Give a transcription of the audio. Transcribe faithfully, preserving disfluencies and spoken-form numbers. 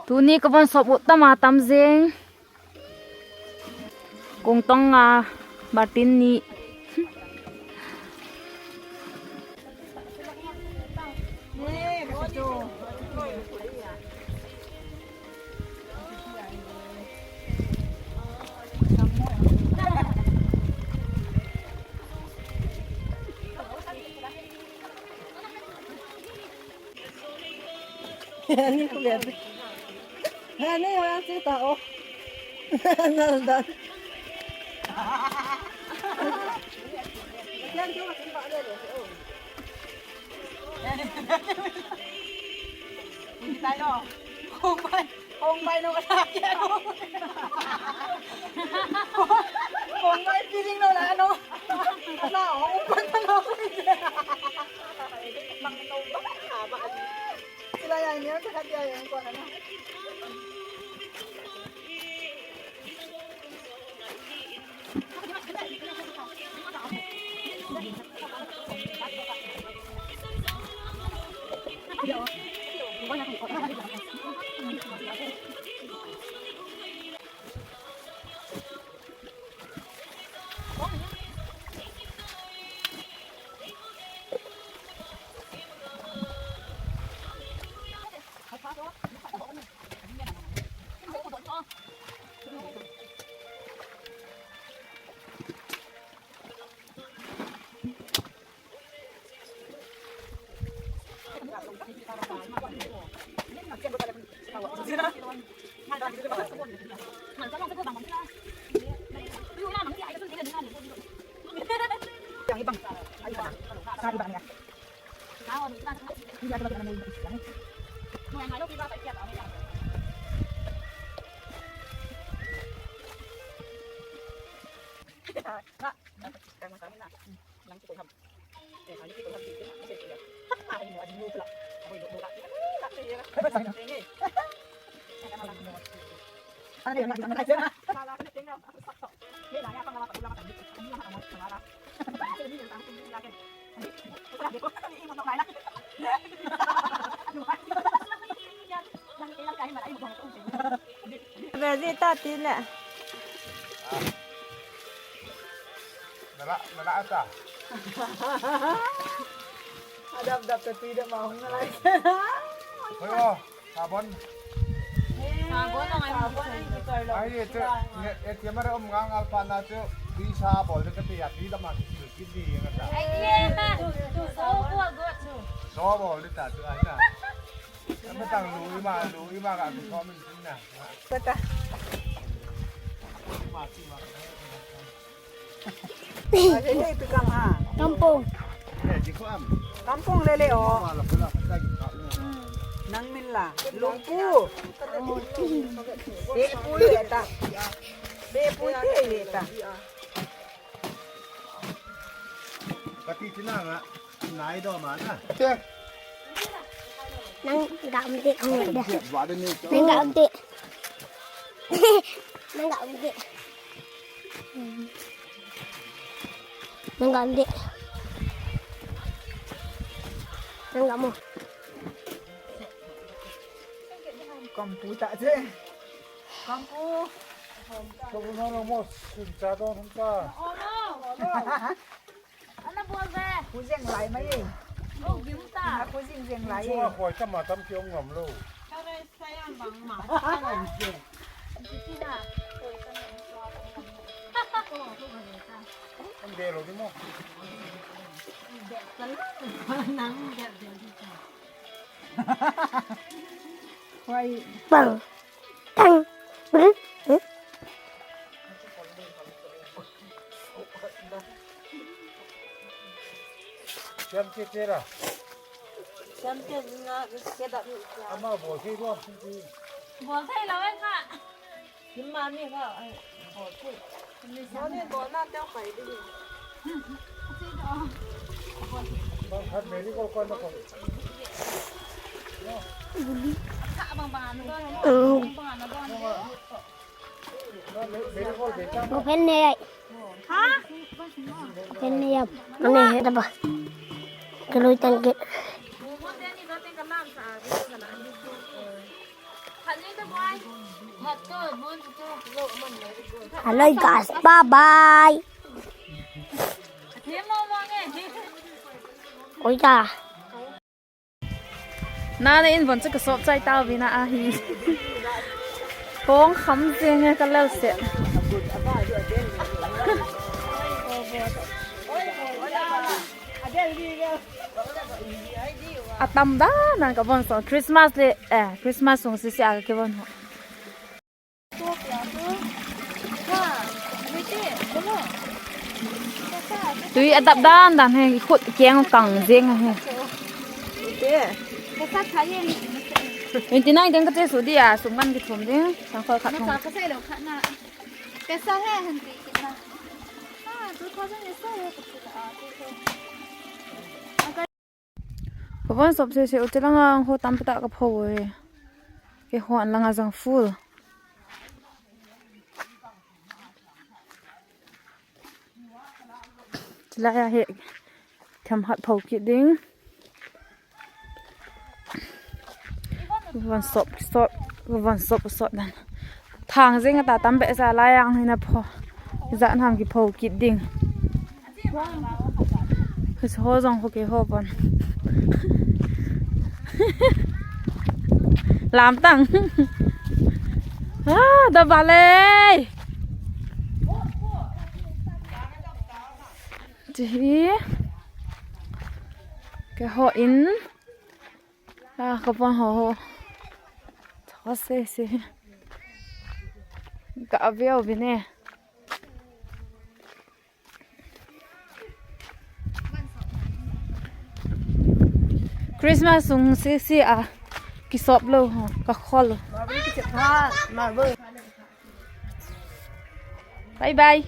Tuni ka von sop u tam a tam jeng. Kong tong nga, Martin ni. Ani ko bebe. Ani wa si ta o. Nal dan. Hindi tayo. Kumpay. Kumpay nung anak yan. Kumpay feeling nung ano. Ano, kumpay na nung. Sila yan, yun, sa katiya yan, kung ano. Bezi ta ti le. Nala, nala ata. Adap dap ta ti de ma hung nalai. Hoyo, sabon. Sabon na ngai mo. Ai, ito, ito, mara um ngang alpa na to. Di sabon de kati ya, di da ma, di, di, di, yang ata. Ai, di ma. Tu, tu, so, go, go, tu. Sabon de ta, tu, ai na. Ang matang lu, ima, lu, ima ka, tu, comment na. Kata. Ima, ima. Lele, pi kam ha. Kampung. Kampung lele o. Nang min la. Lungpu. Bepui le ta. Bepui te le ta. Kati tina nga. Nai do ma na. Nang gam de. Nang gam de. Nang gam de. Nang gam de. Nang gam mo. Kampu ta je. Kampu. Kampu na mo sun cha don ta. Ana bol ve. Khu jeng lai mai e. Oh, gim ta. Ana khu jeng jeng lai e. Chunga khoi tam a tam ki ong ngam lo. Kare sayang bang ma. Kare je. Jiti na. Khoi tam a tam ki ong ngam lo. Ang de lo di mo. De kal. Nang de de di ta. Khoi. Bang. Tang. Brr. Eh? Siam ke tera. Siam ke nga ke da. Ama bol ke ro. Bol thei lo e ka. Kim ma ni ka. Ai, bol ke. Bol ni bol na teo kai di. Bang khat meri ko ko na ko. Buli. Bang bang na don. Bang bang na don. Mo phen ne ai. Ha? Phen ne yap. Ane he da ba. Kaloi tan ke. Mo mo te ni da te ka lam sa. Khat ni ka Hello guys, bye bye. Oi da. Nana in von chu ka sop chai tau vin a ahi. Kong kham jeng e ka lel se. Atam da nan ka von so Christmas le, eh, Christmas sung sisi a ka von ho. Tui adap dan dan he, khut keng kang jeng he. Twenty nine ding ka che su dia, sum man ki thum ding, sang khol khat thum. Ka von sop sese u, che langa ho tampi tah ka pho e. Keiho an langa jong full. Chulai a hi themkhat pho kit ding. Von sop, sop, von sop, sop dan. Thang jeng ata tam behseh lai ang hin a pho. Ijat ham kipho kit ding. Ho jong ho keiho von. Lam tang. Ah, da bale. Che hi. Keiho in. Ah, ka von ho ho. Tho sese. Ka aviau vin e. Christmas sung sese a kisop lou ho, ka khol. Bye bye.